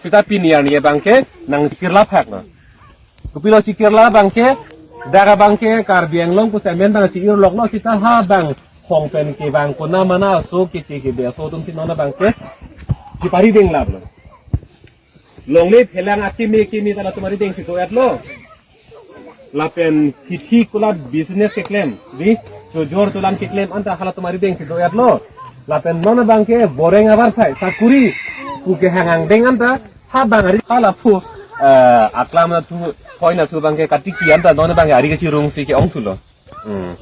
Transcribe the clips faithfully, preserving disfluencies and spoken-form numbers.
Sita pini arni abangke nangchikirla phak lo. Kopilo chikirla abangke, dak abangke Karbi Anglong pusi amen abang chi-irlok lo, sita ha bang khong pen kevang kona mana aso keche kebe aso atum si non abangke chiparideng lap lo. Longle phelang akimi kimi ta latum arideng si do-et lo. Lapen kithi kulat business keklem, di, chojor cholang keklem anta halatum arideng si do-et lo. Lapen non abangke boreng avarsai sakuri pu kehang angdeng anta ha bang ari hala pu, eh, aklam na thu, thoi na thu abangke katiki anta non abangke ari kachirung si ke-ong thulo. Hmm.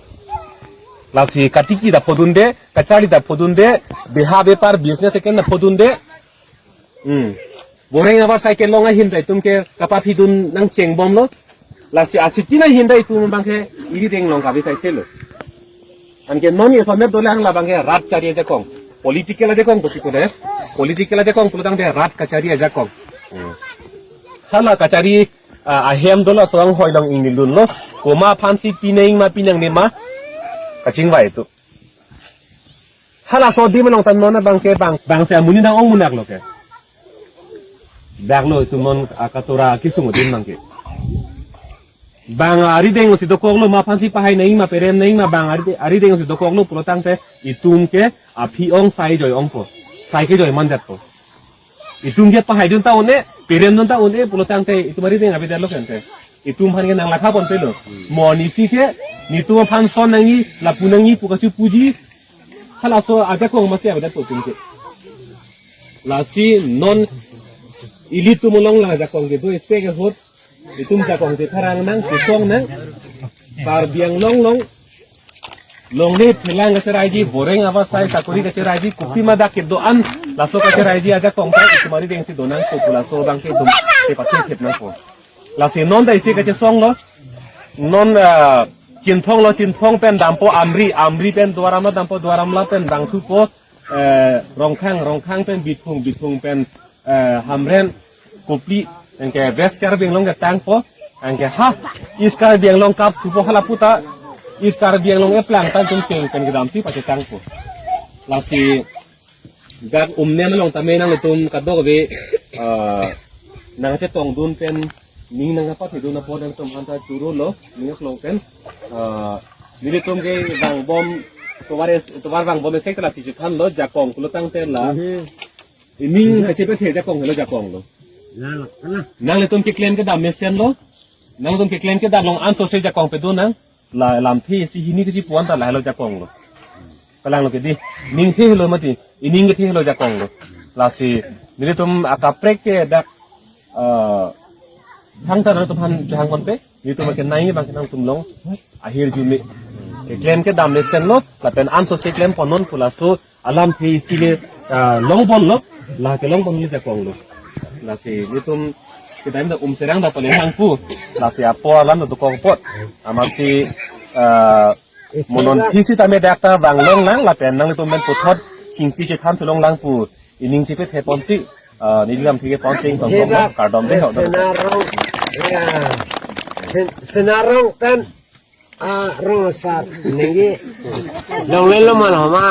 Lasi katiki ta phodunde, kacharli ta phodunde, beha bepar business keklem ta phodunde. Hmm. Boreng avarsai kelong ahin ta itum ke kapaphidun nangchengbom lo. Lasi asiti na ahin ta itum abangke arideng long kabi sai selo. Anke non ye somet dolang labangke rat chari ajakong. Political ajakong pusi kode. Political ajakong pulotangte rat kachari ajakong. Hmm. Hala kachari, ah, ahem dolo sorong hoilong ingnidun lo. Komat aphansi pinang ma pinangne ma kachingvai atum. Halaso adim along ta non abangke bang, bang si amonit nang-ong munak lo ke. Dak lo itum non akatora kisung adim abangke. Bang arideng si dokok lo, komat aphansi pahai nangji ma perem nangji ma bang ari, arideng si dokok lo pulotangte itum ke aphi ong sai joi ongpo. Sai kejoi manjatpo. Itum ke pahaidun ta un-e, peremdun ta un-e pulotangte itum arideng avedet lo kente. Itum aphan ke nanglakha ponpe lo. Mo nisi ke, netum aphan son nangji, lapu nangji pu kachipuji. Halaso ajakong masi avedet po itum ke. Lasi non ilitum along la ajakong kedo ese ke ahut. Itum ajakong chetharang nang, chesong nang. Karbi Anglong along longle phelang kacheraiji, boreng avarsai sakuri kacheraiji, kopima dak kedo-an laso kacheraiji ajakong ta itum arideng si donangpo pu laso abangke itum chepathe thep nangpo. Lasi non ta isi kachesong lo. Non, ah, Chinthong lo, Chinthong pen dampo Amri, Amri pen Duar Amla dampo, Duar Amla pen bang thupo, eh, Rongkhang, Rongkhang pen Bithung, Bithung pen, eh, Hamren, Kopili, anke West Karbi Anglong ketangpo, anke ha East Karbi Anglong kapsupo hala puta, East Karbi Anglong eplang tan tum peng pen kedam si pachetangpo. Lasi dak Umnem along tame nanglitum kadokave, ah, nangchetongdun pen ning nangkapathedun apot nangtum aphanta choro lo, ning aklong pen, ah, nelitum ke vangbom, tovar es-, tovar vangbom esek ta lasi chethan lo, jakong pulotangte la. Ining kachepathe jakong helo, jakong lo. Nanglitum keklem kedam mesen lo. Nanglitum keklem kedam along ansose jakong pedun nang. La lamthe isi hini kachipu anta lahelo jakong lo. Kalang lo ke di. Ning the helo mati. Ining kethe helo jakong lo. Lasi nelitum akaprek ke dak, eh, thangta nangtum aphan chehang ponpe. Nelitum ke nai bang nangtum along ahirjume. Keklem kedam mesen lo, lapen ansose klem pon non pu laso alamthe isi le, ah, long pon lo, la kelong pon le jakong lo. Lasi nelitum kedam ta Umserang ta pale hang pu. Lasi apo alam ta dokok apot. Amatsi, ah, mo non thisi tame dak ta vanglong lang lapen nanglitum pen puthot chingki chethan thulong lang pu. Ining chepathe ponsi, ah, neli lamthe ke ponsi tong tong lo, kardom dei ho. Senarong, ya. Sen-, Senarong pen, ah, rong sat ninggi. Longle lo ma lo ma.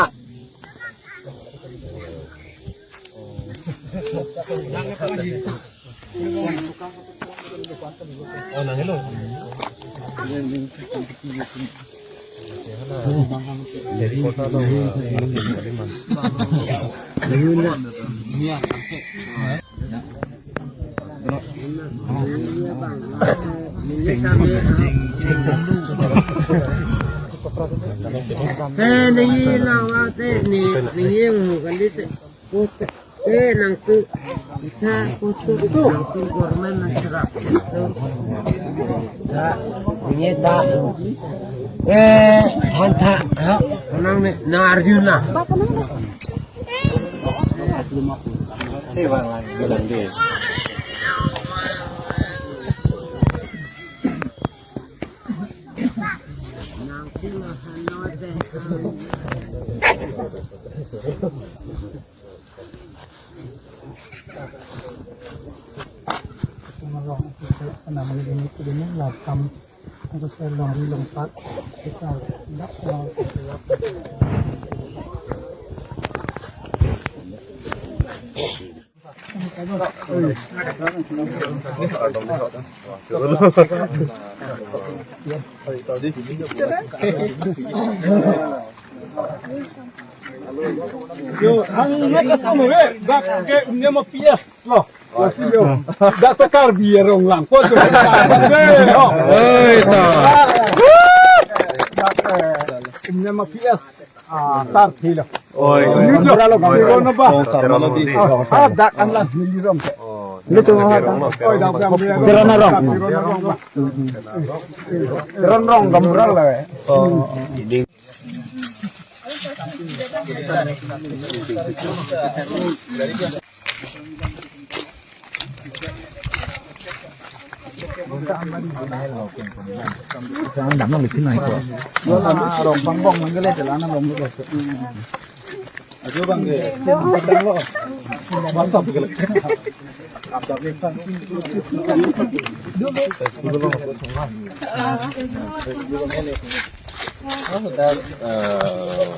Te ninggi lawa te ni, ninggi mu kali te. Te nangtu, ta kusu nangtu government nangserap. Ta, ninggi ta. Eh, hanta, ha, nang ne, nang arjun na. Yo, hang ne kaso me, dak ke umne ma P S lo. Lasi yo. Dak ta Karbi arong lang. Ko jo. Be, ho. Oi, ta. Dak, eh, umne ma P S. Ah, tar thilo. Oi, oi. Yo, jo. Oi, oi. Yo, no ba. Oi, oi. Ah, dak an lang neli rom. Neli tu ha. Oi, dak, dak, dak. Teron arong. Teron arong ba. Teron arong gamra la. Oh. Dak, eh,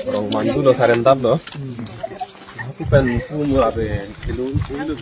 rong mandu lo, sarendam lo. Aku pen sumur abe kilu kilu.